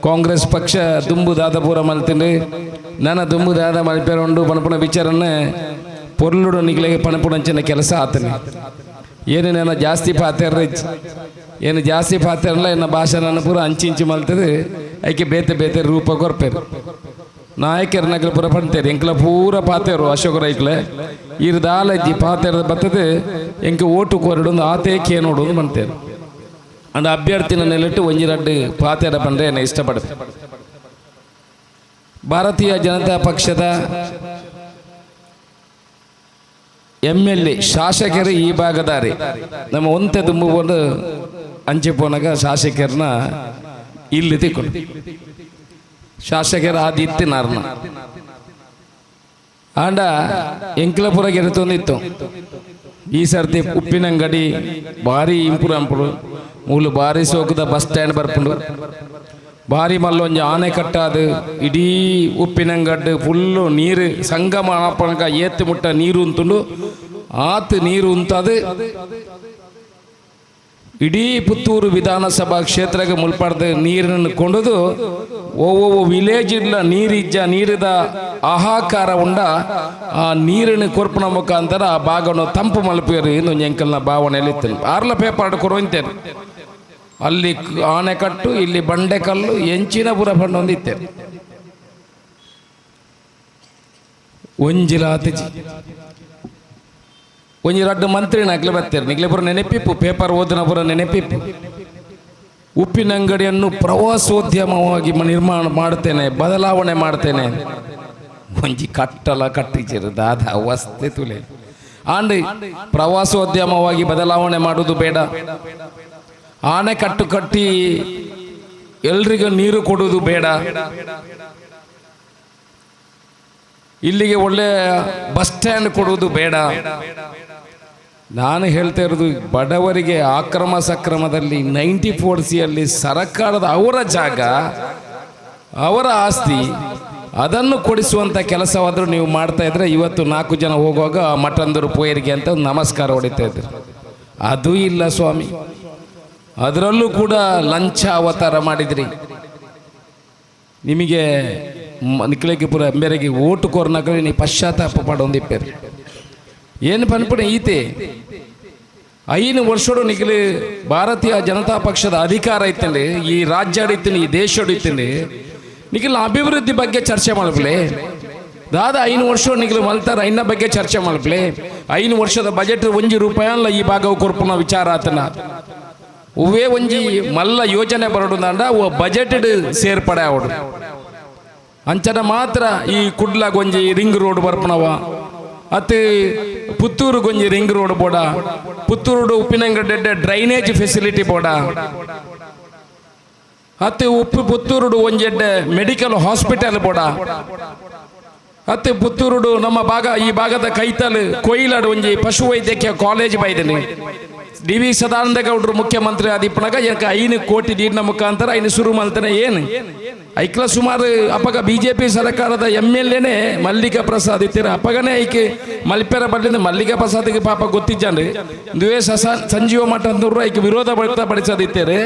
Congress ಪಕ್ಷ ದುಂಬು ದಾದಪೂರ ಮಲ್ತಿಂಡು, ನನ ದುಂಬು ದಾದ ಮಲ್ಪೆರ ಉಂಡು ಪಣಪುಣ ವಿಚಾರನ್ನ ಪೊರ್ಲುಡು ನಿಕ್ಲೆಗ್ ಪಣಪುಣಂಚಿನ ಕೆಲಸ ಆತನೆ. ಏನು ನನ್ನ ಜಾಸ್ತಿ ಪಾತೆರ, ಏನು ಜಾಸ್ತಿ ಪಾತೆರಲ್ಲ. ಎನ್ನ ಭಾಷಣನ ಪೂರ ಅಂಚಿಂಚಿ ಮಲ್ತದೆ, ಐಕೆ ಬೇತೆ ಬೇತೆ ರೂಪ ಕೊರ್ಪೇರು. ನಾಯಕರ ನಗಲ ಪೂರ ಪಂತೇರು, ಎಂಕ್ಲ ಪೂರ ಪಾತೆರು. ಅಶೋಕ ರೈಕ್ಲೆ, ಈರ್ ದಾಲಜ್ಜಿ ಪಾತೆರದ ಬರ್ತದೆ, ಎಂಕ್ ಓಟು ಕೋರಡು ಆತೇ ಕೇನೋಡು ಬಂತೇರು. ಅಂಡ ಅಭ್ಯರ್ಥಿನ ನೆಲೆಟ್ಟು ಒಂಜಿ ರಡ್ಡು ಪಾತೆರ ಪಂಡ್ರೆ ಎನ್ನ ಇಷ್ಟಪಡ. ಭಾರತೀಯ ಜನತಾ ಪಕ್ಷದ ಎಮ್ಎಲ್ಎ ಶಾಸಕರು ಈ ಭಾಗದಾರಿ. ನಮ್ಮ ಒಂತೆ ತುಂಬುಕೊಂಡು ಅಂಚೆ ಪೋನಾಗ ಶಾಸಕರನ್ನ ಇಲ್ಲಿ ತಿಕ್ಕೊಂಡು ಶಾಸಕರ ಆದಿತ್ಯನಾರ್ನ ಆಂಡ ಎಂಕ್ಲಪುರ ಗೆರೆತೊಂದಿತ್ತು. ಈ ಸರ್ತಿ ಉಪ್ಪಿನಂಗಡಿ ಭಾರಿ ಇಂಪುರು ಅಂಪುಡು. ಮೂಲು ಭಾರಿ ಸೋಕುದ ಬಸ್ ಸ್ಟ್ಯಾಂಡ್ ಬರ್ಪುಂಡು. ಭಾರಿ ಮಲ್ಲೊಂಜಿ ಆನೆ ಕಟ್ಟಾದು ಇಡೀ ಉಪ್ಪಿನಂಗಡ್ಡು ಫುಲ್ಲು ನೀರು ಸಂಗಮ ಆಪನಗ ಏತ್ತು ಮುಟ್ಟ ನೀರು ಉಂತುಂಡು. ಆತ್ ನೀರು ಉಂತಾದು ಇಡೀ ಪುತ್ತೂರು ವಿಧಾನಸಭಾ ಕ್ಷೇತ್ರಕ್ಕೆ ಮುಲ್ಪಾಡ್ದು ನೀರನ್ನು ಕೊಂಡುದು ಒವ್ವೊವ್ವ ವಿಲೇಜ್ ಇಲ್ಲ ನೀರಿಜ್ಜ, ನೀರಿದ ಹಾಹಾಕಾರ ಉಂಡ. ಆ ನೀರಿನ ಕೊರ್ಪುನ ಮುಖಾಂತರ ಆ ಭಾಗವನ್ನು ತಂಪು ಮಲ್ಪೇರು ಇನ್ನೊಂದು ಎಂಕಲ್ನ ಭಾವನೆಯಲ್ಲಿ ಇತ್ತು. ಆರ್ಲ ಪೇಪರ್ ಕೊರುವಂತೇನೆ. ಅಲ್ಲಿ ಆಣೆಕಟ್ಟು, ಇಲ್ಲಿ ಬಂಡೆಕಲ್ಲು, ಎಂಚಿನ ಪುರ ಪಂಡೊಂದು ಇತ್ತೇನೆ. ಒಂಜಿಲಾತಿಜಿ. ಒಂಜಿ ರಡ್ಡು ಮಂತ್ರಿ ನಕ್ಲೆ ಬರ್ತಾರೆ. ನಿಗ್ಲೆ ಪುರ ನೆನಪಿಪ್ಪು, ಪೇಪರ್ ಓದಿನ ಪುರ ನೆನಪಿಪ್ಪು. ಉಪ್ಪಿನ ಅಂಗಡಿಯನ್ನು ಪ್ರವಾಸೋದ್ಯಮವಾಗಿ ನಿರ್ಮಾಣ ಮಾಡ್ತೇನೆ, ಬದಲಾವಣೆ ಮಾಡ್ತೇನೆ. ಒಂಜಿ ಕಟ್ಟಲ ಕಟ್ಟಿಚರು ದಾದ ಅವಸ್ಥೆ ತುಲೆ. ಆಂಡ್ ಪ್ರವಾಸೋದ್ಯಮವಾಗಿ ಬದಲಾವಣೆ ಮಾಡುವುದು ಬೇಡ, ಆಣೆಕಟ್ಟು ಕಟ್ಟಿ ಎಲ್ರಿಗೂ ನೀರು ಕೊಡುವುದು ಬೇಡ, ಇಲ್ಲಿಗೆ ಒಳ್ಳೆ ಬಸ್ ಸ್ಟ್ಯಾಂಡ್ ಕೊಡುವುದು ಬೇಡ. ನಾನು ಹೇಳ್ತಾ ಇರೋದು ಬಡವರಿಗೆ ಆಕ್ರಮ ಸಕ್ರಮದಲ್ಲಿ 94 ಸಿಯಲ್ಲಿ ಸರ್ಕಾರದ ಅವರ ಜಾಗ, ಅವರ ಆಸ್ತಿ, ಅದನ್ನು ಕೊಡಿಸುವಂಥ ಕೆಲಸವಾದರೂ ನೀವು ಮಾಡ್ತಾ ಇದ್ರೆ ಇವತ್ತು ನಾಲ್ಕು ಜನ ಹೋಗುವಾಗ ಮಠಂದರು ಪೋಯರಿಗೆ ಅಂತ ಒಂದು ನಮಸ್ಕಾರ ಹೊಡಿತಾ ಇದ್ರು. ಅದು ಇಲ್ಲ ಸ್ವಾಮಿ. ಅದರಲ್ಲೂ ಕೂಡ ಲಂಚ ಅವತಾರ ಮಾಡಿದ್ರಿ. ನಿಮಗೆ ನಿಕ್ಲೆಗೆ ಪೂರ ಮೇರೆಗೆ ಓಟು ಕೋರ್ನಾಕ ನೀ ಪಶ್ಚಾತ್ತಾಪ ಪಡೊಂದಿಪ್ಪೇರು. ಏನು ಪನ್ಪುಣ ಈತೆ 5 ವರ್ಷಡು ನಿಖಿಲ್ ಭಾರತೀಯ ಜನತಾ ಪಕ್ಷದ ಅಧಿಕಾರ ಇತ್ತಂడి, ಈ ರಾಜ್ಯ ಇತ್ತಂడి, ಈ ದೇಶ ಇತ್ತಂಡಿ. ನಿಖಿಲ್ ಅಭಿವೃದ್ಧಿ ಬಗ್ಗೆ ಚರ್ಚೆ ಮಾಡಪ್ಲೆ. ದಾದ 5 ವರ್ಷ ನಿಖಿಲ್ ಮಲ್ತಾರ, ಐನ ಬಗ್ಗೆ ಚರ್ಚೆ ಮಾಡಪ್ಲೆ. 5 ವರ್ಷದ ಬಜೆಟ್ ಒಂಜಿ ರೂಪಾಯಿ ಅಲ್ಲ ಈ ಭಾಗವು ಕೊರ್ಪುನ ವಿಚಾರ ಆತನ. ಹೂವೇ ಒಂಜಿ ಮಲ್ಲ ಯೋಜನೆ ಬರಡುಂದಾಂಡ ಓ ಬಜೆಟ್ ಸೇರ್ಪಡೆ ಅವಡು. ಅಂಚನ ಮಾತ್ರ ಈ ಕುಡ್ಲ ಗೊಂಜಿ ರಿಂಗ್ ರೋಡ್ ಬರ್ಪಣವ, ಅತ್ ಪುತ್ತೂರು ಗೊಂಜಿ ರಿಂಗ್ ರೋಡ್ ಬೋಡ, ಪುತ್ತೂರು ಉಪ್ಪಿನಂಗಡ್ಡೆ ಡ್ರೈನೇಜ್ ಫೆಸಿಲಿಟಿ ಬೋಡ, ಅತ್ತೆ ಉಪ್ಪು ಪುತ್ತೂರುಡು ಒಂಜೆಡ್ಡೆ ಮೆಡಿಕಲ್ ಹಾಸ್ಪಿಟಲ್ ಬೋಡ, ಅತ್ತೆ ಪುತ್ತೂರುಡು ನಮ್ಮ ಭಾಗ ಈ ಭಾಗದ ಕೈತಲ್ ಕೊಯ್ಲಾಡು ಒಂಜಿ ಪಶು ವೈದ್ಯಕೀಯ ಕಾಲೇಜ್ ಬೈದನಿ. ಡಿ ವಿ ಸದಾನಂದ ಗೌಡರು ಮುಖ್ಯಮಂತ್ರಿ ಆದಿಪ್ಪನಾಗ ಯಾಕೆ 5 ಕೋಟಿ ನೀರಿನ ಮುಖಾಂತರ ಐನು ಶುರು ಮಾಡ್ತಾನೆ. ಏನು ಐಕ್ಲ ಸುಮಾರು ಅಪಗ ಬಿಜೆಪಿ ಸರ್ಕಾರದ ಎಮ್ ಎಲ್ ಎನೇ ಮಲ್ಲಿಕಾ ಪ್ರಸಾದ್ ಇತ್ತೀರ. ಅಪಗನೇ ಐಕೆ ಮಲ್ಪೆರ ಬಲ್ಲಿಂದ ಮಲ್ಲಿಕಾ ಪ್ರಸಾದ್ಗೆ ಪಾಪ ಗೊತ್ತಿದ್ದಾನೆ. ದ್ವೇ ಸಸ ಸಂಜೀವ ಮಠ ಅಂದ್ರು ಐಕೆ ವಿರೋಧ ವ್ಯಕ್ತಪಡಿಸದಿತ್ತೇರೆ.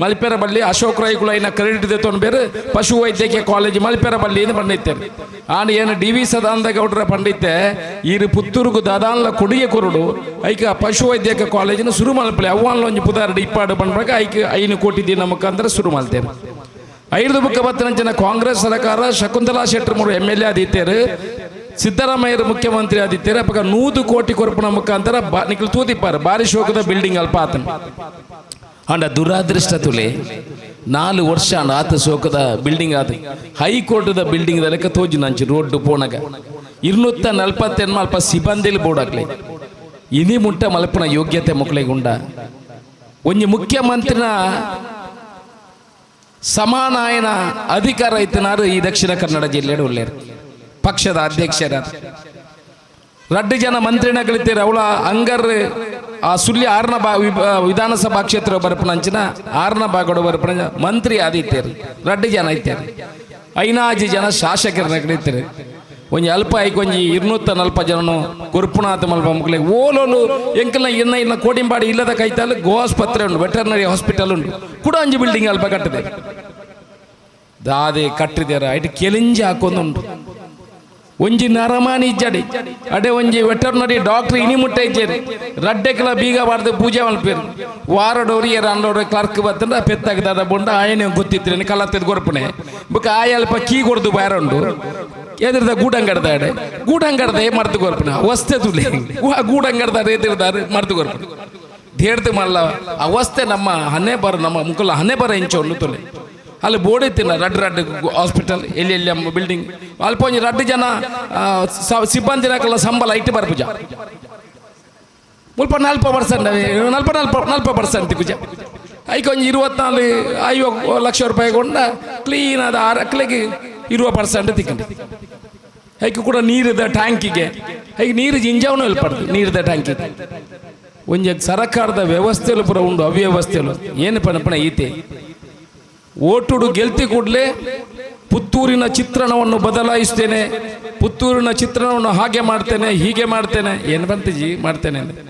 ಮಲ್ಪೆರ ಬಳ್ಳಿ ಅಶೋಕ್ ರೈಕುಲ ಐನ ಕ್ರೆಡಿಟ್ ದೆತ್ತೊಂಡು ಬೇರೆ ಪಶು ವೈದ್ಯಕೀಯ ಕಾಲೇಜ್ ಮಲ್ಪೆರ ಬಳ್ಳಿ ಅಂತ ಬಂದಿತ್ತೇನೆ. ಆಂಡ್ ಏನು ಡಿ ವಿ ಸದಾನಂದ ಗೌಡರ ಪಂಡಿತೆ ಈರು ಪುತ್ತೂರುಗು ದಾದಾನ್ಲ ಕೊಡುಗೆ ಕೊರಡು, ಐಕ ಪಶು ವೈದ್ಯಕ ಕಾಲೇಜಿನ ಶುರು ಮಲ್ಪಲೆ ಅವ್ವಾನ್ಲ ಒಂಜಿ ಪುದಾರ್ಡ್ ಇಪ್ಪಾಡು ಬಂದಾಗ ಐಕ್ 5 ಕೋಟಿ ದಿನ ಮುಖಾಂತರ ಶುರು ಮಾಡ್ತೇನೆ. ಐದು ಬುಕ್ಕ ಬತ್ತನಂಚಿನ ಕಾಂಗ್ರೆಸ್ ಸರ್ಕಾರ, ಶಕುಂತಲಾ ಶೆಟ್ಟರ್ ಮೂರು M L A ಆದಿತ್ಯರು, ಸಿದ್ದರಾಮಯ್ಯರು ಮುಖ್ಯಮಂತ್ರಿ ಆದಿತ್ಯರು. ಅಪ್ಪಗ 100 ಕೋಟಿ ಕೊರಪುನ ಮುಖಾಂತರ ನಿಖಲ್ ತೂತಿಪ್ಪಾರು ಬಾರಿ ಶೋಕದ ಬಿಲ್ಡಿಂಗ್ ಅಲ್ಪ ಆತನ. ಅಂಡ ದುರಾದೃಷ್ಟ ತುಲೆ, 4 ವರ್ಷ ಅಂಡ ಆತ ಶೋಕದ ಬಿಲ್ಡಿಂಗ್ ಆತ. ಹೈಕೋರ್ಟ್ದ ಬಿಲ್ಡಿಂಗ್ ಲೆಕ್ಕ ತೋಜು ನಂಚಿ ರೋಡ್ ಪೋಣಗ. 248 ಅಲ್ಪ ಸಿಬ್ಬಂದಿಲಿ ಬೋರ್ಡ್ ಇನಿ ಮುಟ್ಟ ಮಲ್ಪನ ಯೋಗ್ಯತೆ ಮಕ್ಕಳಿಗೆ ಉಂಡ? ಒಂಜಿ ಮುಖ್ಯಮಂತ್ರಿನ ಸಮಾನಾಯನ ಅಧಿಕಾರ ಇತ್ತನಾರು ಈ ದಕ್ಷಿಣ ಕನ್ನಡ ಜಿಲ್ಲೆ ಉಳ್ಳೇರು ಪಕ್ಷದ ಅಧ್ಯಕ್ಷರ. ರಡ್ಡು ಜನ ಮಂತ್ರಿನ ಕಳಿತೀರ. ಅವಳ ಅಂಗರ್ ಆ ಸುಳ್ಳಿ ಆರ್ನ ಬಾ ವಿಧಾನಸಭಾ ಕ್ಷೇತ್ರ ಬರಪನಂಚಿನ ಆರ್ನ ಭಾಗಡು ಬರಪನ ಮಂತ್ರಿ ಆದಿತ್ಯರು ರಡ್ಡು ಜನ ಇತ್ತಾರೆ. ಐನಾಜಿ ಜನ ಶಾಸಕರನ್ನ ಕಳಿತಾರೆ. ಒಂಜಿ ಅಲ್ಪ ಐಕ್ ಒಂಜಿ 240 ಜನನು ಕುರ್ಪುನಾಥ ಮಲ್ಪ ಮಕ್ಕಳಿಗೆ ಓಲೋಲು ಎಂಕಲ್ನ ಇನ್ನ ಇನ್ನ ಕೋಡಿಂಬಾಡಿ ಇಲ್ಲದ ಕೈತಾಲ್ ಗೋವಾಸ್ಪತ್ರೆ ಉಂಟು, ವೆಟರ್ನರಿ ಹಾಸ್ಪಿಟಲ್ ಉಂಟು ಕೂಡ. ಒಂಜಿ ಬಿಲ್ಡಿಂಗ್ ಅಲ್ಪ ಕಟ್ಟದೆ. ದಾದೆ ಕಟ್ಟಿದಾರ ಐಟ್ ಕೆಲಿಂಜಿ ಹಾಕೊಂದುಂಡು. ಒಂಜಿ ನರಮಾನಿ ಇಜ್ಜಡಿ ಅಡೆ ಒಂಜಿ ವೆಟರ್ನರಿ ಡಾಕ್ಟರ್ ಇನಿ ಮುಟ್ಟ ಇಜ್ಜೇರಿ. ರಡ್ಡೆಕ್ಲ ಬೀಗ ಬಾರ್ದು ಪೂಜೆ ಮಲ್ಪೇರು. ವಾರಡೋರಿ ಏರ್ ಕ್ಲರ್ಕ್ ಬತ್ತಂಡ ಪೆತ್ತಾಗ ಬೊಂಡ ಆಯನೆ ಗೊತ್ತಿತ್ತಿರ ಕಲ್ಲತ್ತದ ಕೊರ್ಪುನೆ ಬೊಕ್ಕ ಆಯಲ್ಪ ಕೀ ಕೊಡ್ದು ಬಾರುಂಡು ಎದುರ್ದ ಗೂಡಂಗಡ್ದ ಅಡೆ ಗೂಡಂಗಡ್ದ ಮರ್ದು ಕೊರ್ಪುನ ಅವಸ್ಥೆ ತುಲೆ ಗೂಡಂಗಡ್ದ ಎದುರ್ದಾರೆ ಮರ್ದು ಕೊರ್ಪುನ ಧೇರ್ದು ಮಲ್ಲ ಅವಸ್ಥೆ. ನಮ್ಮ ಹಣೆ ಬರ ನಮ್ಮ ಮುಕುಲ ಹಣೆ ಬರ ಇಂಚ ಉಂಡು ತುಲೆ. ಅಲ್ಲಿ ಬೋರ್ಡ್ ಇತ್ತಿನ ರಡ್ಡು ರಡ್ಡು ಹಾಸ್ಪಿಟಲ್ ಎಲ್ಲಿ ಎಲ್ಲಿ ಬಿಲ್ಡಿಂಗ್ ಅಲ್ಪ ಒಂಜಿ ರಡ್ಡು ಜನ ಸಿಬ್ಬಂದಿನಕಲ್ಲ ಸಂಬಳ ಇಟ್ಟು ಬರ್ಪುಜ. ಮುಲ್ಪ 40%, ನಲ್ಪ ನಲ್ಪ 40% ತಿಕ್ಕುಜ. ಐಕ್ ಒಂಜಿ 24-50 ಲಕ್ಷ ರೂಪಾಯಿ ಕೊಂಡ ಕ್ಲೀನ್ ಆದ ಆರಕ್ಲೆಗೆ 20% ತಿಕ್ಕಂಡು. ಐಕ್ ಕೂಡ ನೀರಿದ ಟ್ಯಾಂಕಿಗೆ ಐಕ್ ನೀರು ಜಿಂಜಾವನು ಪಡ್ದು ನೀರಿದ ಟ್ಯಾಂಕಿಗೆ. ಒಂಜಿ ಸರಕಾರದ ವ್ಯವಸ್ಥೆಲು ಪೂರ ಉಂಡು ಅವ್ಯವಸ್ಥೆಲು. ಏನು ಪಣಪಣ ಈತೆ ಓಟುಡು ಗೆಲ್ತಿ ಕೂಡಲೇ ಪುತ್ತೂರಿನ ಚಿತ್ರಣವನ್ನು ಬದಲಾಯಿಸ್ತೇನೆ, ಪುತ್ತೂರಿನ ಚಿತ್ರಣವನ್ನು ಹಾಗೆ ಮಾಡ್ತೇನೆ, ಹೀಗೆ ಮಾಡ್ತೇನೆ, ಏನು ಬಂತಿಜಿ ಮಾಡ್ತೇನೆ ಅಂದ್ರೆ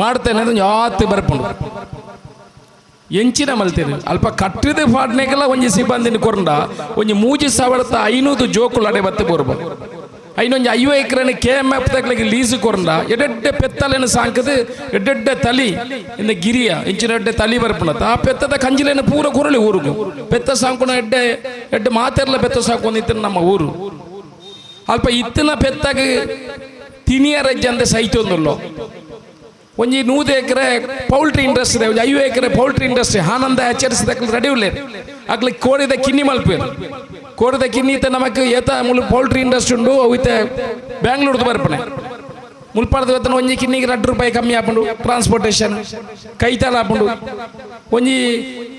ಮಾಡ್ತೇನೆ ಅಂದ್ರೆ ಯಾತ್ ಬರ್ಪುಂಡು. ಎಂಚಿನ ಮಲ್ತೇನೆ ಅಲ್ಪ ಕಟ್ಟಿದ ಫಾಡ್ನೆಗೆಲ್ಲ ಒಂಜಿ ಸಿಬ್ಬಂದಿನ ಕೊರಂಡ ಒಂಜಿ 3500 ಜೋಕುಲು ಅಡೆ ಬತ್ತೆ ಬೋರ್ಬ. ಐನೊಂಜಿ 50 ಎಕರೆನ ಕೆಎಂಎಫ್ ತಕ್ಲಿಗೆ ಲೀಸು ಕೊರಂಡ ಎಡೆಡ್ಡೆ ಪೆತ್ತಲೇನು ಸಾಂಕದು ಎಡ್ಡೆಡ್ಡೆ ತಲಿ ಇನ್ನು ಗಿರಿಯ ಇಂಚಿನ ಎಡ್ಡೆ ತಲಿ ಬರ್ಪುಂಡ. ಆ ಪೆತ್ತದ ಕಂಜಿಲೇನು ಪೂರ ಕುರಳಿ ಊರುಗು ಪೆತ್ತ ಸಾಂಕುನ ಎಡ್ಡೆ ಎಡ್ಡೆ ಮಾತೆರ್ಲ ಪೆತ್ತ ಸಾಕೊಂಡು ಇತ್ತಿನ ನಮ್ಮ ಊರು. ಅಲ್ಪ ಇತ್ತಿನ ಪೆತ್ತಾಗ ತಿನಿಯ ರಜ್ಜಂದೆ ಸೈತೊಂದುಲ್ಲೋ. ಒಂಜಿ 100 ಎಕರೆ ಪೌಲ್ಟ್ರಿ ಇಂಡಸ್ಟ್ರಿ, ಒಂಜಿ 50 ಎಕರೆ ಪೌಲ್ಟ್ರಿ ಇಂಡಸ್ಟ್ರಿ ಆನಂದ ಆಚರಿಸಿದ ರೆಡಿ ಉಲ್ಲೇರು. ಅಕ್ಲಿ ಕೋರಿದ ಕಿನ್ನಿ ಮಲ್ಪೇರು. ಕೋರಿದ ಕಿನ್ನಿ ಇತ್ತ ನಮಕ್ ಏತ ಮುಳು ಪೌಲ್ಟ್ರಿ ಇಂಡಸ್ಟ್ರಿ ಉಂಡು. ಅವು ಇತ್ತೆ ಬ್ಯಾಂಗ್ಳೂರ್ದು ಬರ್ಪಣೆ. ಮುಲ್ಪಾಡ್ದ ಇವತ್ತನ ಒಂಜಿ ಕಿನ್ನಿಗೆ 2 ರೂಪಾಯಿ ಕಮ್ಮಿ ಆಪುಂಡು. ಟ್ರಾನ್ಸ್ಪೋರ್ಟೇಷನ್ ಕೈತಾಲ ಆಪುಂಡು. ಒಂಜಿ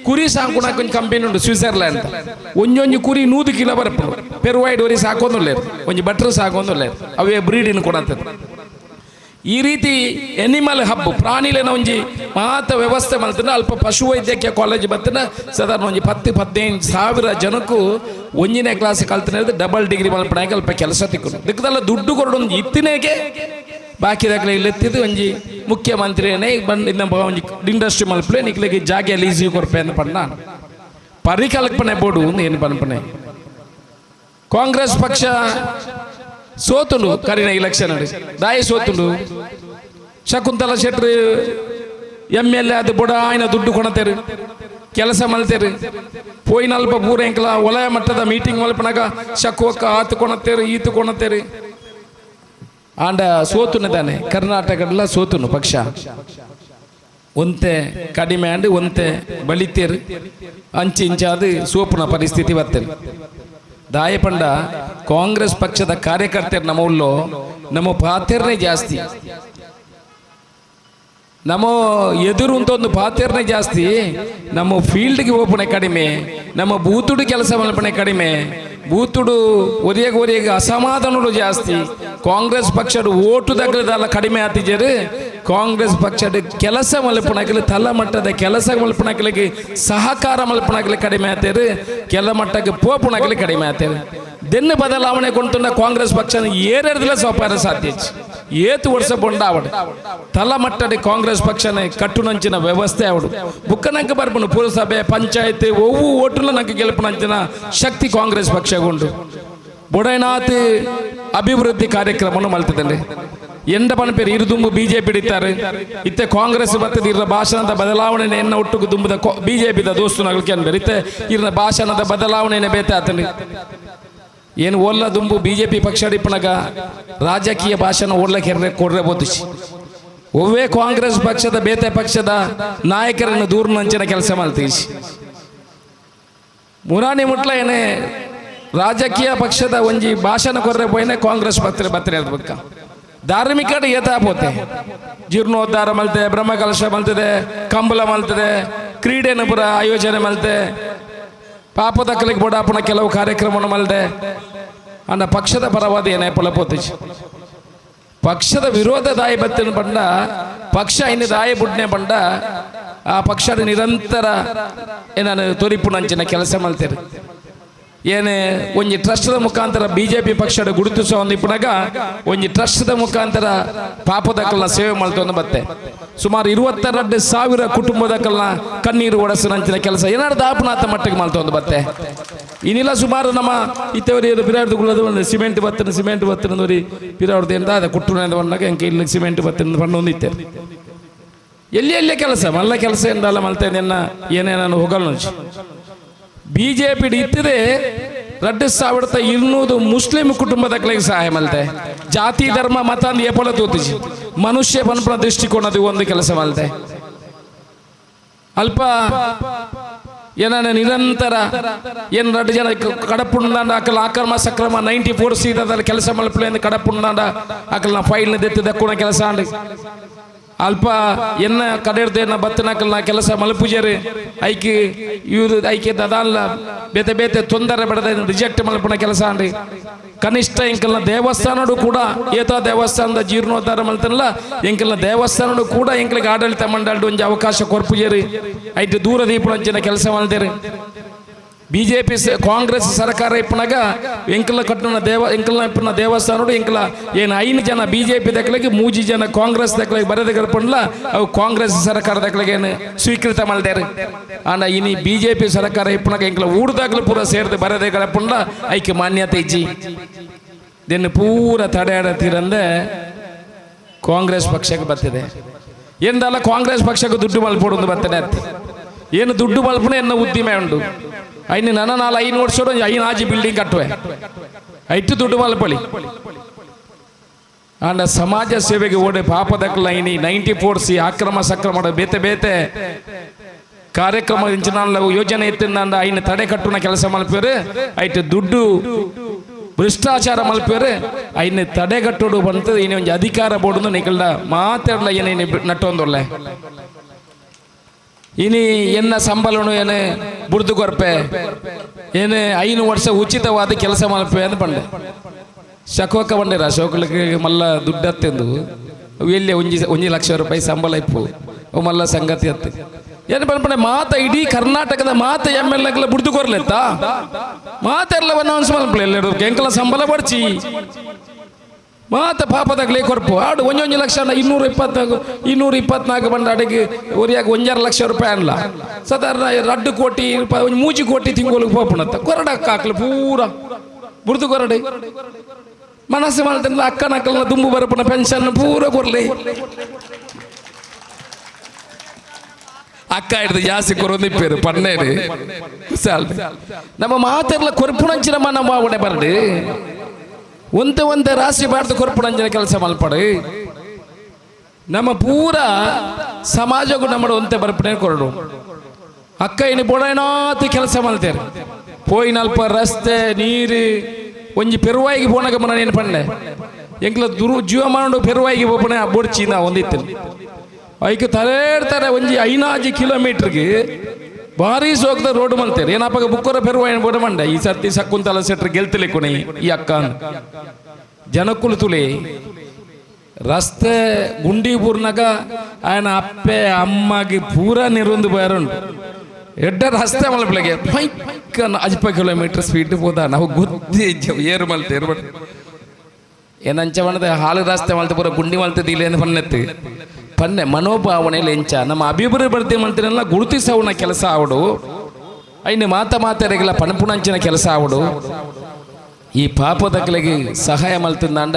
ಕುರಿ ಸಾಂಕುಣಕ್ಕೆ ಒಂಜಿ ಕಂಪೆನಿ ಉಂಡು ಸ್ವಿಟ್ಜರ್ಲ್ಯಾಂಡ್. ಒಂಜೊಂಜಿ ಕುರಿ 100 ಕಿಲೋ ಬರ್ಪುಂಡು. ಪೆರುವೈಡ್ ಒರಿ ಸಾಕೊಂದುಲ್ಲೇರು, ಒಂಜಿ ಬಟ್ರ್ ಸಾಕೊಂದುಲ್ಲೇರು. ಅವೇ ಬ್ರೀಡಿನ ಕೊಡಂತದ್ದು. ಈ ರೀತಿ ಎನಿಮಲ್ ಹಬ್ ಪ್ರಾಣಿಲೇನ ಒಂಜಿ ಮಾತ ವ್ಯವಸ್ಥೆ ಮಲ್ತನ ಅಲ್ಪ ಪಶುವೈದ್ಯಕೀಯ ಕಾಲೇಜ್ ಬತ್ತನ ಸಾಧಾರಣ ಒಂಜಿ 10-15 ಸಾವಿರ ಜನಕ್ಕೂ ಒಂಜಿನೇ ಕ್ಲಾಸ್ ಕಲ್ತನ ಡಬಲ್ ಡಿಗ್ರಿ ಮಲ್ಪನಾಗ ಅಲ್ಪ ಕೆಲಸ ತಿಕ್ಕುನು. ದಿಕ್ಕದಲ್ಲ ದುಡ್ಡು ಕೊರಡು ಒಂಜಿ ಇತ್ತಿನೇಗೆ ಬಾಕಿ ದಾಖಲೆ ಇಲ್ಲೆತ್ತಿದ್ದು. ಒಂಜಿ ಮುಖ್ಯಮಂತ್ರಿನೇ ಬಂದು ನಮ್ಮ ಒಂಜಿ ಇಂಡಸ್ಟ್ರಿ ಮಲ್ಪಲೆ, ನಿಕ್ಲೆಗೆ ಜಾಗೆ ಲೀಸಿ ಕೊರ್ಪೆ ಅಂತ ಪಣ್ಣ ಪರಿಕಲ್ಪನೆ ಬೋಡು. ಏನು ಪನ್ಪನೆ, ಕಾಂಗ್ರೆಸ್ ಪಕ್ಷ ಸೋತುಂಡು ಕರಿನ ಇಲೆಕ್ಷನ್ ದಾಯಿ ಸೋತುಂಡು. ಶಕುಂತಲ ಶೆಟ್ರು ಎಮ್ಎಲ್ಎ ಅದು ಬುಡ ಆಯ್ನ ದುಡ್ಡು ಕೊಣತೇರು, ಕೆಲಸ ಮಲ್ತೇರು. ಪೋಯಿನಲ್ಪ ಪೂರ ಎಂಕಲ ವಲಯ ಮಟ್ಟದ ಮೀಟಿಂಗ್ ಮಲ್ಪನಾಗ ಶಕುವಕ್ಕ ಆತು ಕೊಣತೇರು, ಈತು ಕೊಣತೇರು. ಆಂಡ ಸೋತುನಿದ್ದಾನೆ. ಕರ್ನಾಟಕದಲ್ಲ ಸೋತುನು ಪಕ್ಷ ಒಂತೆ ಕಡಿಮೆ ಅಂಡ್ ಒಂತೆ ಬಲಿತೇರು. ಅಂಚಿ ಇಂಚಾದು ಸೋಪುನ ಪರಿಸ್ಥಿತಿ ಬರ್ತೇನೆ. ದಾಯಪಂಡ ಕಾಂಗ್ರೆಸ್ ಪಕ್ಷದ ಕಾರ್ಯಕರ್ತರು ನಮ್ಮ ಉಳ್ಳೋ ನಮ್ಮ ಪಾತೆರ್ನೆ ಜಾಸ್ತಿ, ನಮ್ಮ ಎದುರು ಅಂತ ಒಂದು ಪಾತೆರ್ನೆ ಜಾಸ್ತಿ. ನಮ್ಮ ಫೀಲ್ಡ್ಗೆ ಹೋಪಣೆ ಕಡಿಮೆ, ನಮ್ಮ ಬೂತುಡು ಕೆಲಸ ಮಲ್ಪಣೆ ಕಡಿಮೆ. ಬೂತುಡು ಒರಿಯಗ ಒರಿಯಗ ಅಸಮಾಧಾನಗಳು ಜಾಸ್ತಿ. ಕಾಂಗ್ರೆಸ್ ಪಕ್ಷದ ಓಟು ದಗ್ಲದಲ್ಲ ಕಡಿಮೆ ಆತಿಜರು. ಕಾಂಗ್ರೆಸ್ ಪಕ್ಷದ ಕೆಲಸ ಮಲ್ಪಣಕಲಿ, ತಲ ಮಟ್ಟದ ಕೆಲಸ ಮಲ್ಪಣಕಲಿಗೆ ಸಹಕಾರ ಮಲ್ಪಣಕಲಿ ಕಡಿಮೆ ಆತೇರು. ಕೆಲ ಮಟ್ಟಕ್ಕೆ ಪೋಪುಣಕಲಿ ಕಡಿಮೆ ಆತೇರು. ದೆನ್ನು ಬದಲಾವಣೆ ಕೊಂಡುన్న ಕಾಂಗ್ರೆಸ್ ಪಕ್ಷ ಏರೆಡ್ದಿಲ್ಲ ಸೋಪಾರ ಸಾಧ್ಯ. ಏತು ವರ್ಷ ಬೊಂಡ ಆವಡು ತಲಮಟ್ಟದ ಕಾಂಗ್ರೆಸ್ ಪಕ್ಷನೇ ಕಟ್ಟುನಂಚಿನ ವ್ಯವಸ್ಥೆ ಅವಡು. ಬುಕ್ಕನಂಕ ಬರ್ಪುನು ಪುರಸಭೆ, ಪಂಚಾಯತ್ ಒವ್ವು ಓಟುಲ ನಂಗೆ ಗೆಲ್ಪುನಂಚಿನ ಶಕ್ತಿ ಕಾಂಗ್ರೆಸ್ ಪಕ್ಷಗುಂಡು. ಬೊಡೈನಾಥ್ ಅಭಿವೃದ್ಧಿ ಕಾರ್ಯಕ್ರಮವನ್ನು ಮಲ್ತದಂడి. ಎಂಡ ಪನ್ಪೇರು ಇರು ಬಿಜೆಪಿ ಇತ್ತಾರೆ. ಇತ್ತೆ ಕಾಂಗ್ರೆಸ್ ಬರ್ತದೆ. ಇರ ಭಾಷಣದ ಬದಲಾವಣೆ ಎನ್ನ ಒಟ್ಟುಗು ದುಂಬುದ ಬಿಜೆಪಿದ ದೋಸ್ತುನಗಳು ಕೆನ್ಬೇರು. ಇತ್ತೆ ಇರ್ನ ಭಾಷಣದ ಬದಲಾವಣೆನೆ ಬೇತಾತಂడి. ಏನು ಓಲ್ಲ ದುಂಬು ಬಿಜೆಪಿ ಪಕ್ಷ ಇಪ್ಪನಗ ರಾಜಕೀಯ ಭಾಷಣ ಓಡ್ಲಕ್ಕೆ ಹೆರ್ರೆ ಕೊಡ್ರೆ ಬೋತಿಸಿ. ಒವ್ವೇ ಕಾಂಗ್ರೆಸ್ ಪಕ್ಷದ ಬೇತೆ ಪಕ್ಷದ ನಾಯಕರನ್ನು ದೂರನಂಚಿನ ಕೆಲಸ ಮಾಡ್ತೀವಿ. ಮುರಾನಿ ಮುಟ್ಲ ಏನೇ ರಾಜಕೀಯ ಪಕ್ಷದ ಒಂಜಿ ಭಾಷಣ ಕೊರ್ರೆ ಪೋಯಿನೆ ಕಾಂಗ್ರೆಸ್ ಪತ್ರ ಬತ್ರೆ ಬಕ್ಕ. ಧಾರ್ಮಿಕ ಏತಾ ಪೋತೆ ಜೀರ್ಣೋದ್ಧಾರ ಮಲ್ತೆ, ಬ್ರಹ್ಮಕಲಶ ಮಲ್ತದೆ, ಕಂಬಳ ಮಲ್ತದೆ, ಕ್ರೀಡೆನ ಪುರ ಆಯೋಜನೆ ಮಲ್ತೆ, ಪಾಪದಕ್ಕಲಿಗೆ ಬೋಡಾಪುನ ಕೆಲವು ಕಾರ್ಯಕ್ರಮವನ್ನು ಮಲ್ದೆ. ಅಂಡ ಪಕ್ಷದ ಪರವಾದ ಏನೇ ಪೊಲಪೋತಿಜಿ. ಪಕ್ಷದ ವಿರೋಧ ದಾಯಿ ಬತ್ತಿನ ಬಂಡ ಪಕ್ಷ ಇನ್ನು ದಾಯಿ ಬುಡ್ನೆ ಬಂಡ ಆ ಪಕ್ಷದ ನಿರಂತರ ಏನಾನು ತೋರಿಪುನಂಚಿನ ಕೆಲಸ ಮಲ್ತೇನೆ. ಏನೇ ಒಂಜಿ ಟ್ರಸ್ಟ್ದ ಮುಖಾಂತರ ಬಿಜೆಪಿ ಪಕ್ಷದ ಗುರುತಿಸೋ ಒಂದು ಇಪ್ಪನಾಗ ಒಂಜಿ ಟ್ರಸ್ಟ್ದ ಮುಖಾಂತರ ಪಾಪದಕ್ಕಲ್ನ ಸೇವೆ ಮಾಡ್ತೊಂದು ಬತ್ತೆ. ಸುಮಾರು 22,000 ಕುಟುಂಬದಕ್ಕಲ್ನ ಕಣ್ಣೀರು ಒಡಸಿನಂಚಿನ ಕೆಲಸ ಏನಾರು ದಾಪನಾಥ ಮಟ್ಟಿಗೆ ಮಾಡ್ತೊಂದು ಬತ್ತೆ. ಇನ್ನಿಲ್ಲ ಸುಮಾರು ನಮ್ಮ ಇತ್ತವರಿ ಪಿರಾಡ್ದು ಒಂದು ಸಿಮೆಂಟ್ ಬತ್ತನ ಸಿಮೆಂಟ್ ಬತ್ತನ ಪಿರಾಡ್ದು ಎಂದ ಅದ ಕುಟ್ಟು ಬಂದಾಗ ಎಂಕೆ ಇಲ್ಲಿ ಸಿಮೆಂಟ್ ಬತ್ತನ ಬಣ್ಣ ಒಂದಿತ್ತೆ. ಎಲ್ಲಿ ಎಲ್ಲಿ ಕೆಲಸ ಮಲ್ಲ ಕೆಲಸ ಎಂದಲ್ಲ ಮಲ್ತೆ ನಿನ್ನ ಏನೇನೋ ಹೋಗಲ್ಲ. ಬಿಜೆಪಿ ಇತ್ತಿದೆ 2200 ಮುಸ್ಲಿಂ ಕುಟುಂಬದ ಸಹಾಯ ಮಲ್ತೆ. ಜಾತಿ ಧರ್ಮ ಮತ ಅಂದ್ ಏಪಲ ತೋತಿಜಿ ಮನುಷ್ಯ ಪನ್ಪುನ ದೃಷ್ಟಿಕೋನದ ಒಂದು ಕೆಲಸ ಮಲ್ತೆ. ಅಲ್ಪ ಏನ ನಿರಂತರ ಏನು 2 ಜನ ಕಡಪುಂಡಾಂಡ ಅಕಲ ಅಕ್ರಮ ಸಕ್ರಮ 94 ಸೀದಾದಲ್ಲಿ ಕೆಲಸ ಮಲ್ಪಲೆ ಕಡಪುಂಡಾಂಡ ಅಕಲ್ನ ಫೈಲ್ನ ದೆತ್ತಿ ದಕ್ಕುನ ಕೆಲಸ ಅಂಡ್ ಅಲ್ಪ ಎನ್ನ ಕಡೆರ್ದು ಎನ್ನ ಬತ್ತನಕಲ್ನ ಕೆಲಸ ಮಲ್ಪುಜರು ಐಕಿ ಇವರು ಐಕೆ ದದಾಲ್ಲ ಬೇತೆ ಬೇತೆ ತೊಂದರೆ ಬಡದ ರಿಜೆಕ್ಟ್ ಮಲ್ಪುನ ಕೆಲಸ ಅಂಡಿ. ಕನಿಷ್ಠ ಎಂಕಲ್ನ ದೇವಸ್ಥಾನಡು ಕೂಡ ಏತಾ ದೇವಸ್ಥಾನದ ಜೀರ್ಣೋದ್ಧಾರ ಮಲ್ತನಲ್ಲ ಎಂಕಲ್ನ ದೇವಸ್ಥಾನಡು ಕೂಡ ಎಂಕಲಿಗೆ ಆಡಳಿತ ಮಂಡಳಿ ಒಂಜಿ ಅವಕಾಶ ಕೊರ್ಪುಜೇರಿ ಐಟು ದೂರ ದೀಪುನಂಚಿನ ಕೆಲಸ ಮಲ್ತೇರಿ. ಬಿಜೆಪಿ ಕಾಂಗ್ರೆಸ್ ಸರ್ಕಾರ ಇಪ್ಪನಾಗ ಎಂಕಲ್ನ ಕಟ್ಟಣ ದೇವ ಎಂಕಲ್ನ ಇಪ್ಪನ ದೇವಸ್ಥಾನಡು ಎಂಕಲ ಏನು 5 ಜನ ಬಿಜೆಪಿ ದಕ್ಕಲಿಗೆ 3 ಜನ ಕಾಂಗ್ರೆಸ್ ದಕ್ಕಲಿಗೆ ಬರೆದ ಗರ್ಪಂಡ್ಲ ಅವು ಕಾಂಗ್ರೆಸ್ ಸರ್ಕಾರ ದಕ್ಕಲಿಗೆ ಏನು ಸ್ವೀಕೃತ ಮಲ್ದೇರು. ಆಂಡ ಇನಿ ಬಿಜೆಪಿ ಸರ್ಕಾರ ಇಪ್ಪನಾಗ ಎಂಕಲ ಊರ್ದಾಗಲು ಪೂರ ಸೇರಿದ ಬರೆದ ಗರ್ಪಂಡ್ಲ ಐಕೆ ಮಾನ್ಯತೆ ಇಜ್ಜಿ. ದಿನ ಪೂರ ತಡೆಯಾಡತ್ತೀರಂದೆ ಕಾಂಗ್ರೆಸ್ ಪಕ್ಷಕ್ಕೆ ಬರ್ತಿದೆ. ಎಂದಲ್ಲ ಕಾಂಗ್ರೆಸ್ ಪಕ್ಷಕ್ಕೆ ದುಡ್ಡು ಮಲ್ಪೊಡೊಂದು ಬರ್ತಾನೆ ಅತ್ತೆ. ಏನು ದುಡ್ಡು ಮಲ್ಪನೆ ಎನ್ನ ಉದ್ದಿಮೆ ಉಂಡು ಐನು ನನ ನಾಲ್ 5 ವರ್ಷ ಐನು ಆಜಿ ಬಿಲ್ಡಿಂಗ್ ಕಟ್ಟುವೆ ಐಟು ದುಡ್ಡು ಮಲ್ಪಳಿ. ಆಂಡ ಸಮಾಜ ಸೇವೆಗೆ ಓಡೆ ಪಾಪದಕ್ಕಲ ಐನಿ 94 ಸಿ ಅಕ್ರಮ ಸಕ್ರಮ ಬೇತೆ ಬೇತೆ ಕಾರ್ಯಕ್ರಮ ಇಂಚಿನ ಯೋಜನೆ ಇತ್ತಿಂದ ಐನು ತಡೆ ಕಟ್ಟುನ ಕೆಲಸ ಮಲ್ಪೇರು. ಐಟು ದುಡ್ಡು ಭ್ರಷ್ಟಾಚಾರ ಮಲ್ಪೇರು ಐನು ತಡೆಗಟ್ಟೋಡು ಬಂತು ಇನ್ನು ಒಂಜಿ ಅಧಿಕಾರ ಬೋರ್ಡು ನಿಕಲ್ಡ ಮಾತಾಡಲ ಏನೇನು ನಟ್ಟೊಂದೊಳ್ಳೆ. ಇನಿ ಎನ್ನ ಸಂಬಳನು ಏನೇ ಬುಡ್ದು ಕೊರ್ಪೆ ಏನೇ 5 ವರ್ಷ ಉಚಿತವಾದ ಕೆಲಸ ಮಲ್ಪೆ ಅಂತ ಬಂಡೆ ಶಕೋಕ ಬಂಡಿರ ಅಶೋಕಲಿಗೆ ಮಲ್ಲ ದುಡ್ಡತ್ತೆಂದು ಎಲ್ಲಿ ಒಂಜಿ ಒಂಜಿ ಲಕ್ಷ ರೂಪಾಯಿ ಸಂಬಳ ಇಪ್ಪು ಅವು ಮಲ್ಲ ಸಂಗತಿ ಅತ್ತೆ. ಏನು ಪನ್ಪಣೆ ಮಾತ ಇಡೀ ಕರ್ನಾಟಕದ ಮಾತ ಎಮ್ ಎಲ್ ಎಗಳ ಬುಡ್ದು ಕೊರ್ಲೆತ್ತ ಮಾತೆಲ್ಲ ಅನೌನ್ಸ್ ಮಲ್ಪಲೆ ಎಲ್ಲರೂ ಎಂಕಲ ಸಂಬಳ ಬಡ್ಚಿ ಮಾತ ಪಾಪದಾಗಲೇ ಕೊರ್ಪು ಆಡು ಒಂಜೊಂಜಿ ಲಕ್ಷ 224 224 ಬಂದ ಅಡಿಗೆ ಒರಿಯಾಗ 1.5 ಲಕ್ಷ ರೂಪಾಯಿ ಅನ್ಲ ಸಾಧಾರಣ 2 ಕೋಟಿ ರೂಪಾಯಿ ಒಂಜಿ 3 ಕೋಟಿ ತಿಂಗಳಿಗೆ ಪೋಪುಣತ್ತ ಕೊರಡಕ್ಕ ಹಾಕ್ಲಿ ಪೂರ ಬುಡ್ದು ಕೊರಡೆ ಮನಸ್ಸು ಮಾಡ್ತಾನಲ್ಲ ಅಕ್ಕನ ಅಕ್ಕಲ್ನ ದುಂಬು ಬರಪುನ ಪೆನ್ಷನ್ ಪೂರ ಕೊರ್ಲಿ. ಅಕ್ಕ ಹಿಡ್ದು ಜಾಸ್ತಿ ಕೊರೊಂದಿಪ್ಪೇರು ಪನ್ನೇರು ಸಾಲ್ ನಮ್ಮ ಮಾತೆಲ್ಲ ಕೊರ್ಪುಣಂಚಿನ ನಮ್ಮ ಒಡೆ ಬರಡು ಒಂತೆ ಒಂತೆ ರಾಶಿ ಬಾರ್ದು ಕೊರ್ಪುಣಂಚಿನ ಕೆಲಸ ಮಲ್ಪಡು. ನಮ್ಮ ಪೂರ ಸಮಾಜಕ್ಕೂ ನಮ್ಮ ಒಂತೆ ಬರ್ಪಣೆ ಕೊರಡು ಅಕ್ಕ ಇನ್ನು ಬೊಡೈನಾತ್ ಕೆಲಸ ಮಾಡ್ತೇವೆ ಪೋಯಿನಲ್ಪ ರಸ್ತೆ ನೀರು ಒಂಜಿ ಪೆರುವಾಯಿಗೆ ಪೋಣಗ ಮನ ಏನು ಪಂಡೆ ಎಂಕ್ಲ ದುರು ಜೀವಮಾನ ಪೆರುವಾಯಿಗೆ ಪೋಪಣೆ ಬೊಡ್ಚಿ ನಾ ಒಂದಿತ್ತು ಐಕ್ ತರೇಡ್ತಾರೆ ಒಂಜಿ 5 ಕಿಲೋಮೀಟ್ರಿಗೆ ಭಾರಿ ಸೋಕ್ದ ರೋಡ್ ಮಲ್ತೇವೆ ಏನಪ್ಪಗ ಬುಕ್ಕೋರ ಪೆರುವಾಯಿನ ಬೋಡ ಮಂಡೆ ಈ ಸರ್ತಿ ಸಕ್ಕುಂತಲ ಸೆಟ್ರ್ ಗೆಲ್ತಲೆ ಕೊನೆ ಈ ಅಕ್ಕ ಜನಕ್ಕುಲು ತುಳಿ ರಸ್ತೆ ಗುಂಡಿ ಪೂರ್ನಾಗ ఆయన ಅಪ್ಪೆ ಅಮ್ಮಗೆ ಪೂರ ನಿರುಂದು ಬಯರುಂಡು ಎಡ್ಡ ರಸ್ತೆ ಮಲ್ಪಲೆಗೆ ಪೈಕನ್ ಅಜ್ಪ ಕಿಲೋಮೀಟರ್ ಸ್ಪೀಡ್ ಹೋದ ನಾವು ಗೊತ್ತಿ ಏರು ಮಲ್ತೆ ಏರು ಮಲ್ತೆ ಏನಂಚ ಮಾಡದೆ ಹಾಲು ರಸ್ತೆ ಮಲ್ತೆ ಪೂರ ಗುಂಡಿ ಮಲ್ತದ ಇಲ್ಲ ಏನು ಪನ್ನೆತ್ತು ಪನ್ನೆ ಮನೋಭಾವನೆ ಎಂಚ ನಮ್ಮ ಅಭಿವೃದ್ಧಿ ಬರ್ತಿ ಮಲ್ತಿನೆಲ್ಲ ಗುರುತಿಸವನ ಕೆಲಸ ಆವಡು ಐನು ಮಾತ ಮಾತಾರೆಗೆಲ್ಲ ಪಣಪುಣಂಚಿನ ಕೆಲಸ ಆವಡು ಈ ಪಾಪದಕ್ಕಲಿಗೆ ಸಹಾಯ ಮಲ್ತಿಂದಾಂಡ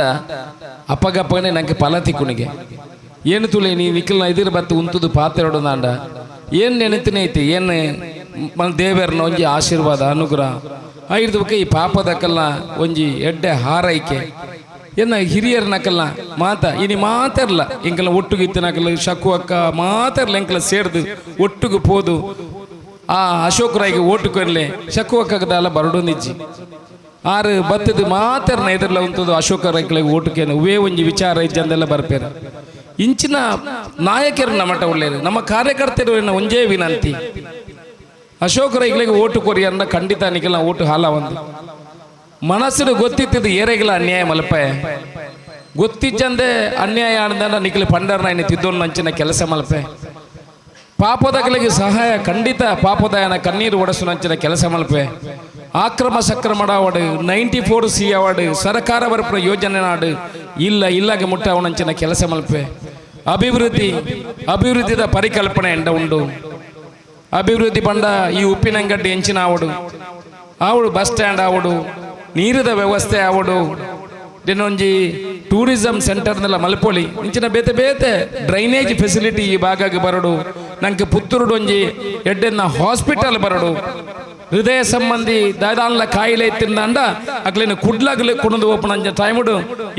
ಅಪ್ಪಗಪ್ಪಗನೆ ನಂಗೆ ಫಲ ತಿಕ್ಕುನಿಗೆ ಏನು ತುಳಿ ನೀ ನಿಖಲ್ನ ಇದಿರ ಬತ್ತು ಉಂತುದು ಪಾತ್ರೆಡೋದಾಂಡ ಏನು ನೆನತಿನ ಐತಿ ಏನು ಮಲ್ ದೇವರನ್ನ ಒಂಜಿ ಆಶೀರ್ವಾದ ಅನುಗ್ರಹ ಐದು ಈ ಪಾಪದಕ್ಕಲ್ಲ ಒಂಜಿ ಎಡ್ಡೆ ಹಾರೈಕೆ ಎನ್ನ ಹಿರಿಯರ್ನಕಲ್ಲ ಮಾತ ಇನಿ ಮಾತಾರಲ್ಲ ಎಂಕೆಲ್ಲ ಒಟ್ಟುಗೆ ಇತ್ತಿನಕಲ್ಲ ಶಕು ಅಕ್ಕ ಮಾತಾರಲ್ಲ ಎಂಕೆಲ್ಲ ಸೇರ್ದು ಒಟ್ಟುಗೆ ಪೋದು ಆ ಅಶೋಕ್ ರಾಯ್ಗೆ ಓಟು ಕೊರ್ಲೆ ಶಕು ಅಕ್ಕದಲ್ಲ ಬರಡು ನಿಜ್ಜಿ ಆರು ಬತ್ತದ ಮಾತಾರನ ಎದುರ್ಲ ಉಂತದು ಅಶೋಕ ರಾಯ್ಕಳಿಗೆ ಓಟುಕೇನು ಉವೇ ಒಂಜಿ ವಿಚಾರ ಇಜ್ಜಂದೆಲ್ಲ ಬರ್ಪೇರು ಇಂಚಿನ ನಾಯಕರು ನಮ್ಮಟ ಒಳ್ಳೆಯರು ನಮ್ಮ ಕಾರ್ಯಕರ್ತರು ಒಂಜೇ ವಿನಂತಿ ಅಶೋಕ ರೈಗಳಿಗೆ ಓಟು ಕೊರಿ ಅಂದ ಖಂಡಿತ ನಿಖಿಲ ಓಟು ಹಾಲ ಒಂದು ಮನಸ್ಸಿನ ಗೊತ್ತಿತ್ತಿದ್ದು ಏರೆಗಿಲ್ಲ ಅನ್ಯಾಯ ಮಲ್ಪೆ ಗೊತ್ತಿಜ್ಜಂದೆ ಅನ್ಯಾಯ ಅಂದ ನಿಖಿಲ ಪಂಡರ್ನ ತಿದ್ದೋನ್ ನಂಚಿನ ಕೆಲಸ ಮಲ್ಪೆ ಪಾಪದಗಳಿಗೆ ಸಹಾಯ ಖಂಡಿತ ಪಾಪದಾಯನ ಕಣ್ಣೀರು ಒಡಸು ನಂಚಿನ ಕೆಲಸ ಮಲ್ಪೆ. ಆಕ್ರಮ ಸಕ್ರಮಣ ಆವಡು, 94 ಸಿ ಆವಡು, ಸರ್ಕಾರ ಬರ್ಪುನ ಯೋಜನೆ ನಾಡು ಇಲ್ಲ ಇಲ್ಲಗೆ ಮುಟ್ಟ ಅವನಂಚಿನ ಕೆಲಸ ಮಲ್ಪೆ. ಅಭಿವೃದ್ಧಿ, ಅಭಿವೃದ್ಧಿದ ಪರಿಕಲ್ಪನೆ ಎಂಡ ಉಂಡು. ಅಭಿವೃದ್ಧಿ ಪಂಡ ಈ ಉಪ್ಪಿನಂಗಡ್ಡಿ ಎಂಚಿನ ಆವಡು ಆವಡು, ಬಸ್ ಸ್ಟ್ಯಾಂಡ್ ಆವಡು, ನೀರಿದ ವ್ಯವಸ್ಥೆ ಆವಡು, ದಿನೊಂಜಿ ಟೂರಿಸಂ ಸೆಂಟರ್ನೆಲ್ಲ ಮಲ್ಪೊಲಿ. ಇಂಚಿನ ಬೇತೆ ಬೇತೆ ಡ್ರೈನೇಜ್ ಫೆಸಿಲಿಟಿ ಈ ಭಾಗಕ್ಕೆ ಬರಡು. ನಂಗೆ ಪುತ್ತೂರುಡು ಒಂಜಿ ಎಡ್ಡೆನ್ನ ಹಾಸ್ಪಿಟಲ್ ಬರಡು. ಹೃದಯ ಸಂಬಂಧಿ ದಾದಾನ್ಲ ಕಾಯಿಲೆ ಇತ್ತಿಂದಂಡ ಅಕ್ಲಿನ ಕುಡ್ಲಗ್ಲು ಕುಣದು ಓಪನ್ ಟೈముಡು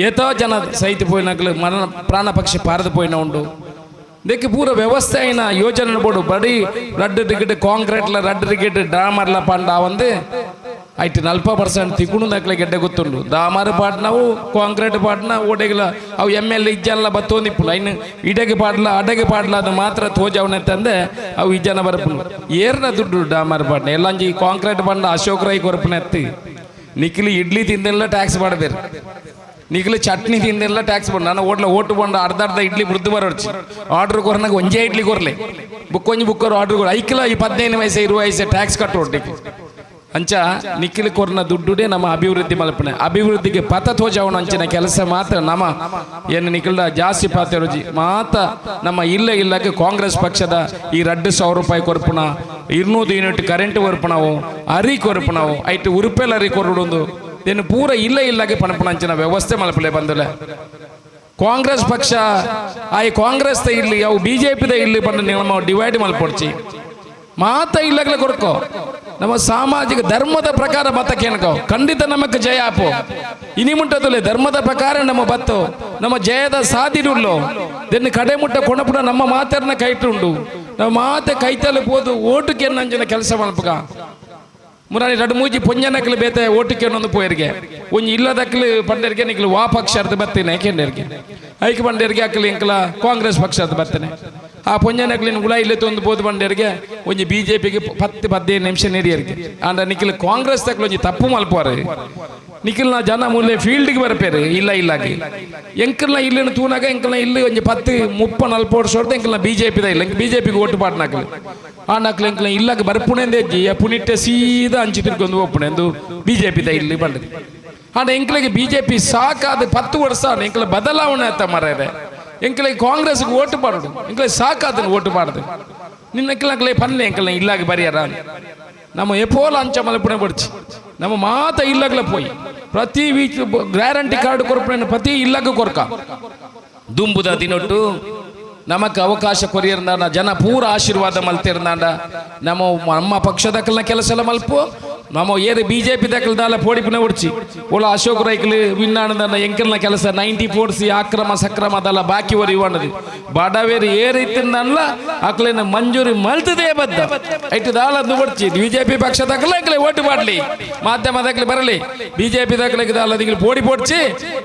ಏತೋ ಜನ ಸೈತಿ ಪೋಯಿನಕ್ಲು, ಮರಣ ಪ್ರಾಣ ಪಕ್ಷಿ ಪಾರದು ಪೋಯಿನ ಉಂಡು. ಇದಕ್ಕೆ ಪೂರ ವ್ಯವಸ್ಥೆ అయిన ಯೋಜನೆ ಬೋಡು. ಬಡಿ ರಡ್ಡು ಟಿಕೆಟ್ ಕಾಂಕ್ರೀಟ್ಲ, ರಡ್ಡು ಟಿಕೆಟ್ ಡಾಮರ್ಲ ಪಂಡ ಒಂದು ಐಟ್ 40% ತಿಗುಣು ನಕ್ಲೆ ಗೆಡ್ಡೆ ಗೊತ್ತುಂಡು. ಡಾಮರ್ ಪಾಡ್ನವು, ಕಾಂಕ್ರೀಟ್ ಪಾಡ್ನ ಓಡೆಗಿಲ ಅವು ಎಮ್ ಎಲ್ ಇಜ್ಜಲ್ಲ ಬತ್ತೋಂದಿಪ್ಪುಲು. ಐನ್ ಇಡಗೆ ಪಾಡ್ಲ ಅಡಗೆ ಪಾಡ್ಲ ಅದು ಮಾತ್ರ ತೋಜವನೆ ತಂದೆ ಅವು ಇಜ್ಜನ ಬರಪುನು. ಏರ್ನ ದುಡ್ಡು ಡಾಮರ್ ಪಾಡ್ನ ಎಲ್ಲಂಜಿ ಕಾಂಕ್ರೀಟ್ ಪಂಡ ಅಶೋಕ್ ರೈ ಕೊರಪುನ ಎತ್ತಿ. ನಿಖಿಲಿ ಇಡ್ಲಿ ತಿಂದೆಲ್ಲ ಟ್ಯಾಕ್ಸ್ ಮಾಡಬೇರು, ನಿಖಿಲು ಚಟ್ನಿ ತಿಂದೆಲ್ಲ ಟ್ಯಾಕ್ಸ್ ಬಂದು. ನಾನು ಹೋಟ್ಲ ಓಟು ಬಂದು ಅರ್ಧ ಅರ್ಧ ಇಡ್ಲಿ ಮೃದು ಬರೋಡ್ಚಿ. ಆರ್ಡರ್ ಕೊರ್ನಾಗ ಒಂಜೇ ಇಡ್ಲಿ ಕೊರ್ಲೆ, ಬುಕ್ ಒಂಜಿ ಬುಕ್ಕರು ಆರ್ಡರ್ ಕೊರ್ ಐಕ್ಲ ಈ 15 ವಯಸ್ಸು 20 ವಯಸ್ಸು ಟ್ಯಾಕ್ಸ್ ಕಟ್ಟೋಡ್ಲಿಕ್ಕೆ ಅಂಚ. ನಿಖಿಲ್ ಕೊರ್ನ ದುಡ್ಡುಡೆ ನಮ್ಮ ಅಭಿವೃದ್ಧಿ ಮಲ್ಪನೆ, ಅಭಿವೃದ್ಧಿಗೆ ಪಥ ತೋಜವನ ಅಂಚಿನ ಕೆಲಸ ಮಾತ್ರ ನಮ್ಮ ಏನು ನಿಖಿಲ್ದ ಜಾಸ್ತಿ ಪಾತೆರುಜಿ ಮಾತ. ನಮ್ಮ ಇಲ್ಲ ಇಲ್ಲಕ್ಕೆ ಕಾಂಗ್ರೆಸ್ ಪಕ್ಷದ ಈ 2000 ರೂಪಾಯಿ ಕೊರ್ಪುನ, 200 ಯೂನಿಟ್ ಕರೆಂಟ್ ಕೊರ್ಪುಣವು, ಅರಿ ಕೊರ್ಪುಣವು, ಐಟ್ ಉರುಪೆಲ್ ಅರಿ ಕೊರಡೊಂದು ದೇನು ಪೂರ ಇಲ್ಲ ಇಲ್ಲಗೆ ಪಣಪುಣ ಅಂಚಿನ ವ್ಯವಸ್ಥೆ ಮಲ್ಪಲೆ ಬಂದಲೆ. ಕಾಂಗ್ರೆಸ್ ಪಕ್ಷ ಆಯ್ ಕಾಂಗ್ರೆಸ್ ಇಲ್ಲಿ, ಅವು ಬಿಜೆಪಿದ ಇಲ್ಲಿ ಬಂದು ನಮ್ಮ ಡಿವೈಡ್ ಮಲ್ಪೊಡ್ಚಿ. ಮಾತ ಇಲ್ಲಗಲ ಕೊರ್ಕೋ. ನಮ್ಮ ಸಾಮಾಜಿಕ ಧರ್ಮದ ಪ್ರಕಾರ ಮತ ಕೇಳ್ಕೋ, ಖಂಡಿತ ನಮಕ್ ಜಯ ಆಪೋ. ಇನಿ ಮುಟ್ಟದಲ್ಲೇ ಧರ್ಮದ ಪ್ರಕಾರ ನಮ್ಮ ಬತ್ತು ನಮ್ಮ ಜಯದ ಸಾದಿರುಳ್ಳೋ. ದೆನ್ನು ಕಡೆ ಮುಟ್ಟ ಕೊಣಪುಡ ನಮ್ಮ ಮಾತರ್ನ ಕೈಟುಂಡು. ನಮ್ಮ ಮಾತೆ ಕೈತಲ್ಲಿ ಪೋದು ಓಟು ಕೆನ್ನಂಚಿನ ಕೆಲಸ ಮಲ್ಪಗ. ಮುರಾನಿ ರಡು ಮೂಜಿ ಪೊಂಜನಕ್ಲು ಬೇತೆ ಓಟು ಕೆನ್ನೊಂದು ಪೋಯರಿಗೆ. ಒಂಜಿ ಇಲ್ಲದಕ್ಲು ಪಂಡರಿಗೆ ನಿಕ್ಲು ವಾ ಪಕ್ಷ ಬತ್ತೇನೆ ಕೆಂಡರಿಗೆ. ಐಕ್ ಬಂಡೇರಿಗೆ ಅಕ್ಲು ಇಂಕ್ಲ ಕಾಂಗ್ರೆಸ್ ಪಕ್ಷದ ಬರ್ತೇನೆ. ಆ ಪೊಂಜನಕ್ಲಿನ ಉಳ ಇಲ್ಲ ತೊಂದು ಪೋದು ಬಂಡೇರಿಗೆ ಒಂಜಿ ಬಿಜೆಪಿಗೆ 10 15 ನಿಮಿಷ ನೀರಿಯರಿಗೆ. ಅಂಡ ನಿಖಿಲ್ ಕಾಂಗ್ರೆಸ್ ತಕ್ಲು ಒಂಜಿ ತಪ್ಪು ಮಲ್ಪುವಾರು. ನಿಖಿಲ್ನ ಜನ ಮೂಲೆ ಫೀಲ್ಡ್ಗೆ ಬರ್ಪೇರು ಇಲ್ಲ ಇಲ್ಲಾಗಿ. ಎಂಕಲ್ನ ಇಲ್ಲಿನ ತೂನಾಗ ಎಂಕಲ್ನ ಇಲ್ಲಿ ಒಂಜಿ 10 30 40 ವರ್ಷ ಹೊರ್ತು ಎಂಕಲ್ನ ಬಿಜೆಪಿದ ಇಲ್ಲ, ಎಂಕ್ ಬಿಜೆಪಿಗೆ ಓಟು ಪಾಟ್ನಾಕ್ಲು. ಆ ನಕ್ಲು ಎಂಕಲ್ನ ಇಲ್ಲಾಗ ಬರ್ಪುಣೆಂದೇ ಪುನಿಟ್ಟೆ ಸೀದಾ ಅಂಚಿ ತಿರ್ಕೊಂಡು ಒಪ್ಪುಣೆಂದು ಬಿಜೆಪಿದ ಇಲ್ಲಿ ಬಂಡದು. ಆಂಡ ಎಂಕ್ಲಿಗೆ ಬಿಜೆಪಿ ಸಾಕಾದ 10 ವರ್ಷ. ಎಂಕ್ಲ ಬದಲಾವಣೆ ಆತ ಮರ. ಎಂಕ್ಲಿಗೆ ಕಾಂಗ್ರೆಸ್ಗೆ ಓಟು ಪಾಡುದು, ಎಂಕ್ಲಿಗೆ ಸಾಕಾದನ್ನು ಓಟು ಪಾಡುದು. ನಿನ್ನ ಎಂಕ್ಲಕ್ಲೆ ಪನ್ಲೆ ಎಂಕಲ್ನ ಇಲ್ಲಾಗ ಬರಿಯಾರ. ನಮ್ಮ ಎಪೋಲ ಅಂಚ ಮಲ್ಪುಣೆ ಬಡ್ಚಿ. ನಮ್ಮ ಮಾತ ಇಲ್ಲಗ್ಲ ಪೋಯಿ ಪ್ರತಿ ವೀಕ್ ಗ್ಯಾರಂಟಿ ಕಾರ್ಡ್ ಕೊರ್ಪುಣೆ ಪ್ರತಿ ಇಲ್ಲಗ ಕೊರ್ಕ. ದುಂಬುದ ದಿನೊಟ್ಟು ನಮಕ್ ಅವಕಾಶ ಕೊರಿಯರ್ದಾಂಡ, ಜನ ಪೂರ ಆಶೀರ್ವಾದ ಮಲ್ತಿರ್ದಾಂಡ, ನಮ್ಮ ನಮ್ಮ ಪಕ್ಷದಕ್ಕಲ್ನ ಕೆಲಸ ಎಲ್ಲ ಮಲ್ಪು. ನಮ್ಮ ಏರು ಬಿಜೆಪಿ ದಕ್ಕಲ್ದಾಲ ಪೋಡಿಪುನ ಉಡ್ಚಿ. ಓಲ ಅಶೋಕ್ ರೈಕ್ಲು ವಿನ್ನಾಣದ ಎಂಕಲ್ನ ಕೆಲಸ 94 ಸಿ ಅಕ್ರಮ ಸಕ್ರಮ ಅದಲ್ಲ ಬಾಕಿ ವರಿ ಇವಣ್ಣದು. ಬಡವೇರು ಏರಿತ್ತಿಂದಲ್ಲ ಅಕ್ಲೇನ ಮಂಜೂರಿ ಮಲ್ತದೇ ಬದ್ದ ಐಟು ದಾಲ ನುಬಡ್ಚಿ. ಬಿಜೆಪಿ ಪಕ್ಷ ದಕ್ಕಲ ಎಂಕಲೆ ಓಟು ಮಾಡಲಿ, ಮಾಧ್ಯಮ ದಕ್ಕಲಿ ಬರಲಿ. ಬಿಜೆಪಿ ದಕ್ಕಲಿಗೆ ದಾಲ ದಿಗಿಲ್ ಪೋಡಿ ಪೋಡ್ಚಿ.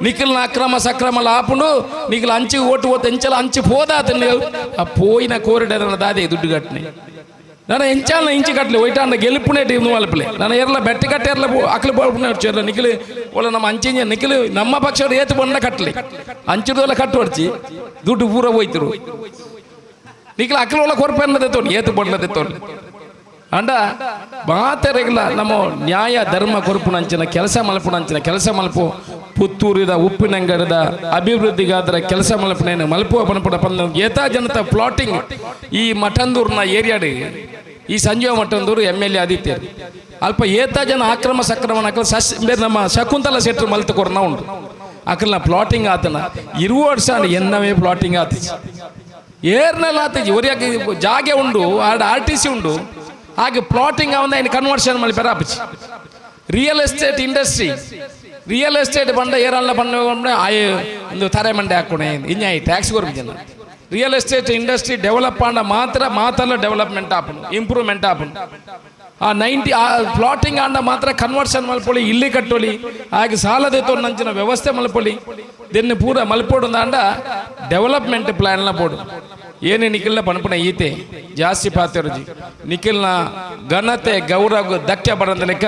ನಿಖಿಲ್ನ ಅಕ್ರಮ ಸಕ್ರಮ ಆಪುಂಡು. ನಿಖಿಲ್ ಅಂಚಿ ಓಟು ಓತು ಎಂಚಲ ಅಂಚಿ ಪೋದಾತ. ಆ ಪೋಯಿನ ಕೋರಿಡರ್ ದಾದೆ ದುಡ್ಡು ಕಟ್ಟನೆ. ನಾನು ಎಂಚಾಲ ಇಂಚಿ ಕಟ್ಲಿ ಒಯ್ಟಾಂಡ ಗೆಲುಪುನೇ ಟೀಮ್ ಮಲ್ಪಲೆ. ನಾನು ಎರ್ಲ ಬೆಟ್ಟ ಕಟ್ಟೆ ಎರ್ಲ ಅಕ್ಲು ಬೋಪುನೆ ಎರ್ಲ ನಿಖಿಲ್ ಒಳ್ಳೆ ನಮ್ಮ ಅಂಚಿಂಜ ನಿಖಿಲ್ ನಮ್ಮ ಪಕ್ಷ ಏತು ಬಣ್ಣ ಕಟ್ಲಿ ಅಂಚಿದೆಲ್ಲ ಕಟ್ಟು ಹೊಡ್ಚಿ ದುಡ್ಡು ಪೂರ ಹೋಯ್ತರು. ನಿಖಿಲ್ ಅಕ್ಲು ಒಳ್ಳೆ ಕೊರ್ಪನ್ನದೆ ತೋಣಿ ಏತು ಬಣ್ಣದೆ ತೋಣಿ. ಅಂಡ ಮಾತೆರೆಗ್ಲ ನಮ್ಮ ನ್ಯಾಯ ಧರ್ಮ ಕೊರ್ಪುನಂಚಿನ ಕೆಲಸ ಮಲ್ಪುನಂಚಿನ ಕೆಲಸ ಮಲ್ಪು. ಪುತ್ತೂರಿದ ಉಪ್ಪಿನಂಗಡದ ಅಭಿವೃದ್ಧಿಗಾದ್ರ ಕೆಲಸ ಮಲ್ಪನೇನು ಮಲ್ಪುವ ಪನಪುಡ ಪಂದ. ಏತಾ ಜನತ ಪ್ಲಾಟಿಂಗ್ ಈ ಮಠಂದೂರ್ನ ಏರಿಯಾಡು. ಈ ಸಂಜೀವ ಮಠಂದೂರು ಎಮ್ ಎಲ್ ಎ ಆದಿತ್ಯರು ಅಲ್ಪ ಏತಾ ಜನ ಆಕ್ರಮ ಸಕ್ರಮಣ ಸಸ್ ಬೇರೆ ನಮ್ಮ ಶಕುಂತಲ ಶೆಟ್ಟರು ಮಲ್ತು ಕೊರ್ನ ಉಂಟು. ಅಕಲ್ನ ಪ್ಲಾಟಿಂಗ್ ಆತನ ಇರುವ ವರ್ಷ ಎನ್ನವೇ ಪ್ಲಾಟಿಂಗ್ ಆತಿಜಿ, ಏರ್ನೆಲ್ಲ ಆತಿಜಿ. ಒರಿಯಾಗ ಜಾಗೆ ಉಂಡು, ಆಡ ಆರ್ ಟಿ ಸಿ ಉಂಡು. ಹಾಗೆ ಪ್ಲಾಟಿಂಗ್ ಅವನ್ನ ಇನ್ನು ಕನ್ವರ್ಷನ್ ಮಾಡಿ ಪೆರಾಪಚಿ. Real estate industry, real estate ಬಂಡ ಏರಲ್ಲ ಬಂಡ ಆಯ್ ಒಂದು ತರೆ ಮಂಡೆ ಹಾಕೋಣೆ ಇನ್ಯಾಯಿ ಟ್ಯಾಕ್ಸ್ ಕೊರ್ಪಿಜನ. ರಿಯಲ್ ಎಸ್ಟೇಟ್ ಇಂಡಸ್ಟ್ರಿ ಡೆವಲಪ್ ಆಂಡ ಮಾತ್ರ ಮಾತಲ್ಲ ಡೆವಲಪ್ಮೆಂಟ್ ಆಪುಂಡು, ಇಂಪ್ರೂವ್ಮೆಂಟ್ ಆಪುಂಡು. ಆ 90 ಆ ಪ್ಲಾಟಿಂಗ್ ಆಂಡ ಮಾತ್ರ ಕನ್ವರ್ಷನ್ ಮಲ್ಪೊಳಿ, ಇಲ್ಲಿ ಕಟ್ಟೊಲಿ, ಹಾಗೆ ಸಾಲದ ನಂಚಿನ ವ್ಯವಸ್ಥೆ ಮಲ್ಪೊಲಿ. ದೆನ್ನು ಪೂರ ಮಲ್ಪೊಡು ಅಂಡ ಡೆವಲಪ್ಮೆಂಟ್ ಪ್ಲಾನ್ಲ ಬೋಡು. ಏನೇ ನಿಖಿಲ್ನ ಪಣಪುಣ ಈತೆ ಜಾಸ್ತಿ ಪಾತೆರುಜಿ. ನಿಖಿಲ್ನ ಘನತೆ ಗೌರವ ಧಕ್ಕೆ ಬರಂದ ಲೆಕ್ಕ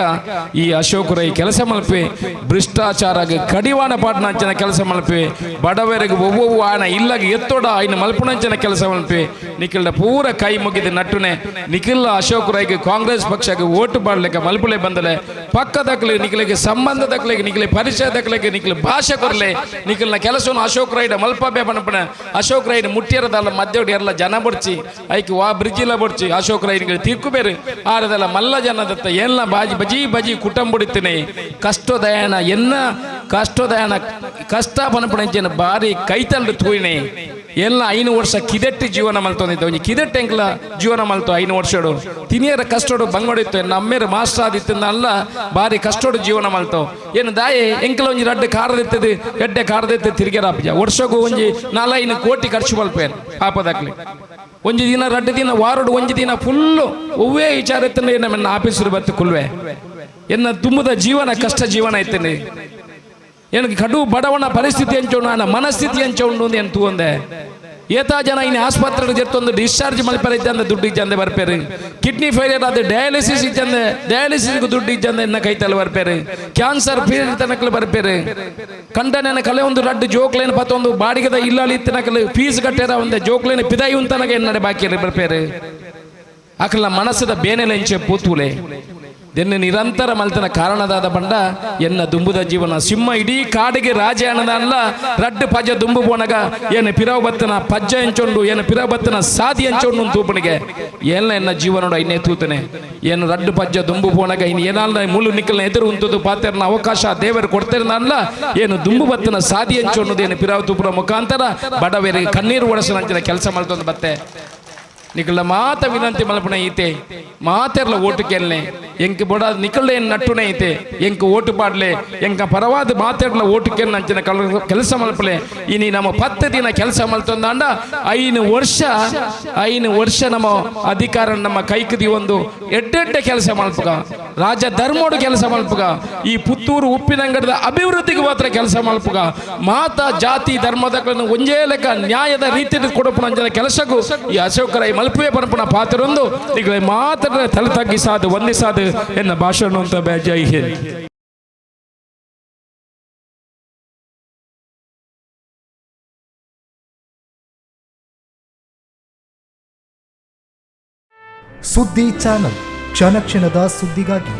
ಈ ಅಶೋಕ್ ರೈ ಕೆಲಸ ಮಲ್ಪೆ, ಭ್ರಷ್ಟಾಚಾರ ಕಡಿವಾಣ ಪಾಟ್ನಂಚಿನ ಕೆಲಸ ಮಲ್ಪೆ, ಬಡವರಿಗೆ ಒವ್ವೊವ್ವ ಆನ ಇಲ್ಲಗ ಎತ್ತೋಡ ಐನ ಮಲ್ಪುನಂಚಿನ ಕೆಲಸ ಮಲ್ಪೆ. ನಿಖಿಲ್ನ ಪೂರ ಕೈ ಮುಗಿದ ನಟ್ಟುನೆ ನಿಖಿಲ್ ಅಶೋಕ್ ರೈಗೆ ಕಾಂಗ್ರೆಸ್ ಪಕ್ಷಕ್ಕೆ ಓಟು ಪಾಡ್ಲಿಕ್ಕೆ ಮಲ್ಪುಲೆ ಬಂದಲೆ. ಪಕ್ಕದಕ್ಲೆ ನಿಖಿಲಿಗೆ ಸಂಬಂಧದಕ್ಲೆಗೆ ನಿಖಿಲಿ ಪರಿಚಯದಕ್ಲೆಗೆ ನಿಖಿಲ್ ಭಾಷೆ ಕೊರ್ಲೆ. ನಿಖಿಲ್ನ ಕೆಲಸವನ್ನು ಅಶೋಕ್ ರೈಡ ಮಲ್ಪಬೆ ಪಣಪಣ. ಅಶೋಕ್ ರೈಡ್ ಮುಟ್ಟಿರದಲ್ಲ ಮಧ್ಯೊಡಿ ಎಲ್ಲ ಜನ ಬೊಡ್ಚಿ, ಐಕ್ ವಾ ಬ್ರಿಡ್ಜ್ ಇಲ್ಲ ಬೊಡ್ಚಿ. ಅಶೋಕ್ ರೈಡ್ಗೆ ತಿರ್ಕು ಬೇರೆ ಆರದಲ್ಲ ಮಲ್ಲ ಜನದತ್ತ ಎಲ್ಲ ಬಾಜಿ ಬಜಿ ಬಜಿ ಕುಟುಂಬ ಕಷ್ಟದಯನ ಎನ್ನ ಕಷ್ಟದಯನ ಕಷ್ಟ ಪನಪಣಂಚಿನ ಬಾರಿ ಕೈತಲ್ಲು ತೂಯಿನೆ. ಎಲ್ಲ 5 ವರ್ಷ ಕಿದೆಟ್ಟಿ ಜೀವನ ಮಲ್ತೊಂದಿತ್ತು. ಒಂಜಿ ಕಿದೆಟ್ಟು ಎಂಕ್ಲ ಜೀವನ ಮಲ್ತು 5 ವರ್ಷಡು ತಿನಿಯರ ಕಷ್ಟೋಡು ಬಂಗೊಡಿತ್ತು. ನಮ್ಮೇರು ಮಾಸ್ಟರ್ ಆದಿತ್ತು ಅಲ್ಲ, ಬಾರಿ ಕಷ್ಟೋಡು ಜೀವನ ಮಲ್ತು. ಏನು ದಾಯೆ ಎಂಕ್ಲ ಒಂಜಿ ರಡ್ಡು ಕಾರದಿತ್ತದು ಎಡ್ಡೆ ಕಾರದಿತ್ತು ತಿರುಗೇರಾಪಜ. ವರ್ಷಗೂ ಒಂಜಿ 4-5 ಕೋಟಿ ಖರ್ಚು ಮಲ್ಪೇನು ಪಾಪದಾಕ್ಲಿ. ಒಂಜಿ ದಿನ ರಡ್ಡು ದಿನ ವಾರಡು ಒಂಜಿ ದಿನ ಫುಲ್ಲು ಒವ್ವೇ ವಿಚಾರ ಇತ್ತು ನಮ್ಮ ಆಫೀಸರು ಬತ್ತು ಕುಲ್ವೆ. ಎನ್ನ ತುಂಬದ ಜೀವನ ಕಷ್ಟ ಜೀವನ ಇತ್ತೇನೆ. எனக்கு ಕಡು ಬಡವನ ಪರಿಸ್ಥಿತಿ ಅಂಚೋಣ ನನ್ನ ಮನಸ್ಥಿತಿ ಅಂಚೋಂಡು ಅಂತ ತೂಂದೆ. ಏತಾ ಜನ ಇನ್ನು ಆಸ್ಪತ್ರೆ ಜರ್ತೊಂದು ಡಿಸ್ಚಾರ್ಜ್ ಮಲ್ಪರೆ ಇದ್ದಂದೆ ದುಡ್ಡು ಇಜ್ಜಂದೆ ಬರ್ಪೇರು. ಕಿಡ್ನಿ ಫೇಲಿಯರ್ ಆದ ಡಯಾಲಿಸಿಸ್ ಇಜ್ಜಂದೆ ಡಯಾಲಿಸಿಸ್ ದುಡ್ಡು ಇಜ್ಜಂದೆ ಎನ್ನ ಕೈತಲ್ಲಿ ಬರ್ಪೇರು. ಕ್ಯಾನ್ಸರ್ ಪೀಡಿತನಕಲು ಬರ್ಪೇರು. ಕಂಡನ ಕಲೆ ಒಂದು ರಡ್ಡು ಜೋಕ್ಲೇನು ಪತ್ತೊಂದು ಬಾಡಿಗೆದ ಇಲ್ಲಾಳಿ ಇತ್ತನಕಲು ಫೀಸ್ ಕಟ್ಟೇರ ಒಂದೆ ಜೋಕ್ಲೇನು ಪಿದಾಯಿ ಉಂತನಕ ಎನ್ನಡೆ ಬಾಕಿ ಬರ್ಪೇರು. ಅಕಲ ಮನಸ್ಸದ ಬೇನೆಲೆಂಚೆ ಪೂತುಲೆ ದೆನ್ನೆ ನಿರಂತರ ಮಲ್ತನ ಕಾರಣದಾದ ಬಂಡ ಎನ್ನ ದುಂಬುದ ಜೀವನ ಸಿಂಹ ಇಡೀ ಕಾಡಿಗೆ ರಾಜ ಅನದಲ್ಲ ರಡ್ಡು ಪಜ್ಜ ದುಂಬು ಪೋನಗ ಏನು ಪಿರವು ಬತ್ತನ ಪಜ್ಜ ಎಂಚೊಂಡು ಏನು ಪಿರವು ಬತ್ತನ ಸಾದಿ ಎಂಚೊಂಡು ತೂಪನಿಗೆ ಏನ ಎನ್ನ ಜೀವನೋಡ ಇನ್ನೇ ತೂತನೆ. ಏನು ರಡ್ಡು ಪಜ್ಜ ದುಂಬು ಪೋನಗ ಇನ್ನು ಏನಾಲ ಮುಳ್ಳು ನಿಕ್ಕಲ್ನ ಎದುರು ಉಂತದು ಪಾತೆರ್ನ ಅವಕಾಶ ದೇವರು ಕೊಡ್ತಿರ್ನಲ್ಲ ಏನು ದುಂಬು ಬತ್ತನ ಸಾದಿ ಎಂಚೊಂಡು ಏನು ಪಿರವು ತೂಪುರ ಮುಖಾಂತರ ಬಡವರಿಗೆ ಕಣ್ಣೀರು ಒಡಸನಂಚಿನ ಕೆಲಸ ಮಲ್ತೊಂದು ಬತ್ತೆ. ನಿಕಲ್ನ ಮಾತ ವಿನಂತಿ ಮಲ್ಪುಣ ಈತೆ ಮಾತೆರ್ಲ ಓಟು ಕೇಳನೆ ಎಂಕ್ ಬೊಡ ನಿಕಲ್ದ ಏನ್ ನಟ್ಟುನೆ ಐತೆ ಎಂಕ್ ಓಟು ಪಾಡ್ಲೆ ಎಂಕ ಪರವಾದ ಮಾತೆರ್ಲ ಓಟು ಕೇಳ್ ಅಂಚಿನ ಕೆಲಸ ಮಲ್ಪಲೆ. ಇನಿ ನಮ್ಮ 10 ದಿನ ಕೆಲಸ ಮಲ್ತೊಂದಾಂಡ 5 ವರ್ಷ 5 ವರ್ಷ ನಮ್ಮ ಅಧಿಕಾರ ನಮ್ಮ ಕೈಕದಿ ಒಂದು ಎಡ್ಡೆಡ್ಡೆ ಕೆಲಸ ಮಲ್ಪಗ, ರಾಜ ಧರ್ಮೋಡು ಕೆಲಸ ಮಲ್ಪಗ, ಈ ಪುತ್ತೂರು ಉಪ್ಪಿನಂಗಡದ ಅಭಿವೃದ್ಧಿಗೆ ಮಾತ್ರ ಕೆಲಸ ಮಲ್ಪಗ, ಮಾತಾ ಜಾತಿ ಧರ್ಮದಗಳನ್ನು ಒಂಜೇ ಲೆಕ್ಕ ನ್ಯಾಯದ ರೀತಿಯಲ್ಲಿ ಕೊಡಪುನ ಅಂಚಿನ ಕೆಲಸಕ್ಕೂ ಈ ಅಶೋಕ ರೈ ಮಲ್ಪುವೆ ಪನಪುನ ಪಾತ್ರೊಂದು ಈಗ ಮಾತ್ರ ತಲೆ ತಗ್ಗಿಸಾದು ವಂದಿಸಾದು ಎನ್ನ ಭಾಷಣ ಅಂತ ಜೈ ಹಿಂದ್. ಸುದ್ದಿ ಚಾನಲ್ ಕ್ಷಣ ಕ್ಷಣದ ಸುದ್ದಿಗಾಗಿ.